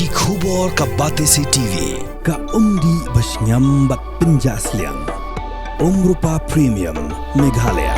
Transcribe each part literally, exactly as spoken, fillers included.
Ki khubor ka Batesi T V. Ka umdih ba shngiam bad pynjah sliang. Umrupa Premium Meghalaya.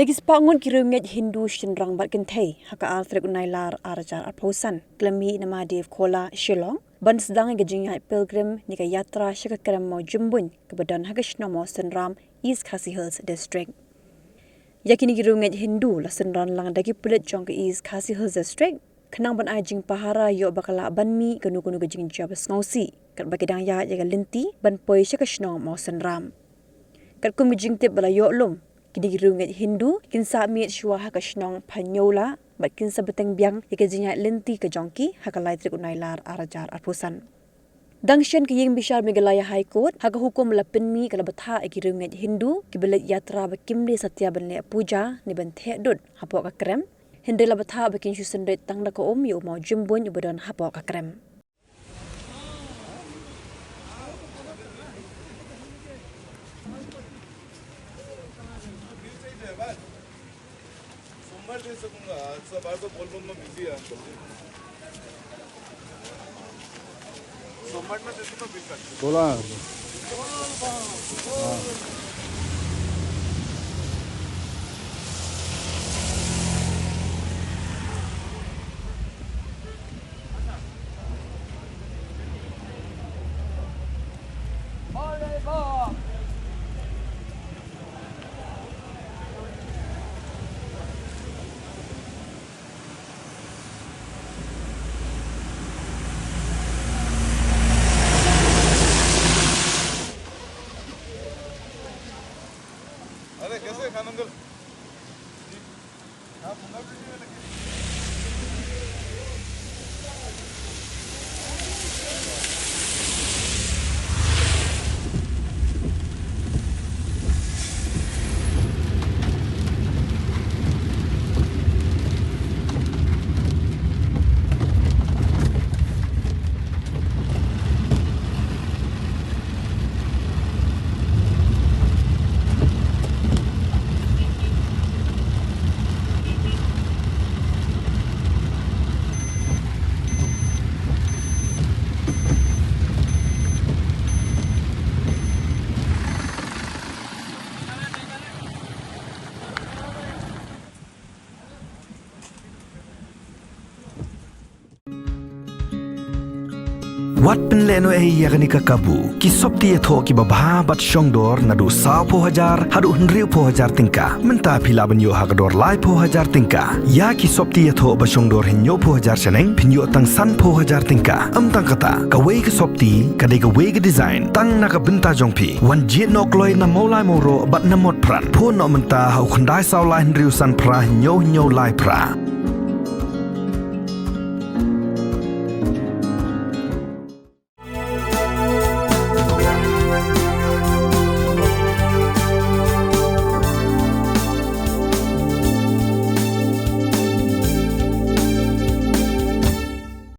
Da ki spah ngut ki riewngeit Hindu shynrang bad kynthei ha ka ar tarik u Nailar ar hajar arphew san, ki la mih na Mahadev Khola, Shillong, ban sdang ïa ka jingïaid pilgrim ne ka yatra sha ka krem Mawjymbuin kaba don ha ka shnong Mawsynram, East Khasi Hills District. Ïa kine ki riewngeit Hindu la synran lang da ki pulit jong ka East Khasi Hills District khnang ban ai jingpahara ïoh ba ka lah ban mih kano kano ka jingjia ba sngewsih, katba ki dang ïaid ïa ka lynti ban poi sha ka shnong Mawsynram. Katkum ka jingtip ba la ïoh lum, kine ki riewngeit Hindu kin sah miet shuwa ha ka shnong Phanyola bad kin sa bteng biang ïa ka jingïaid lynti ka jong ki ha ka lai tarik u Nailar ar hajar arphew san. Dang shen ka ïing bishar Meghalaya High Court ha ka hukum ba la pynmih ka la bthah ïa ki riewngeit Hindu kiba leit yatra ba kim dei satia ban leh puja ne ban theh dud hapoh ka krem, hynrei la bthah ba kin shu synrit tang da ka um ïa u Mawjymbuin uba don hapoh ka krem. सोमवार दे सकूंगा, आज सब, आज तो बोल बम में बिजी है हम लोग। सोमवार में दे दूंगा बीस तारीख। बोला। हाँ। अरे, कैसे खान अंकल? Wat pynlehnohei ïa kane ka kabu. Ki sopti ïathoh kiba bha bad shongdor naduh sawphew hajar haduh hynriewphew hajar tyngka. Mynta phi lah ban ïoh ha ka dor laiphew hajar tyngka. Ïa ki sopti ïathoh ba shongdor hynñiewphew hajar shaneng phin ïoh tang sanphew hajar tyngka. Ym tang kata, kawei ka sopti ka dei kawei ka design tang na ka bynta jong phi. Wan jied noh kloi na Mawlai Mawroh bad na Motphran. Phone noh mynta ha u khyndai saw lai hynriew san phra hynñiew hynñiew lai phra.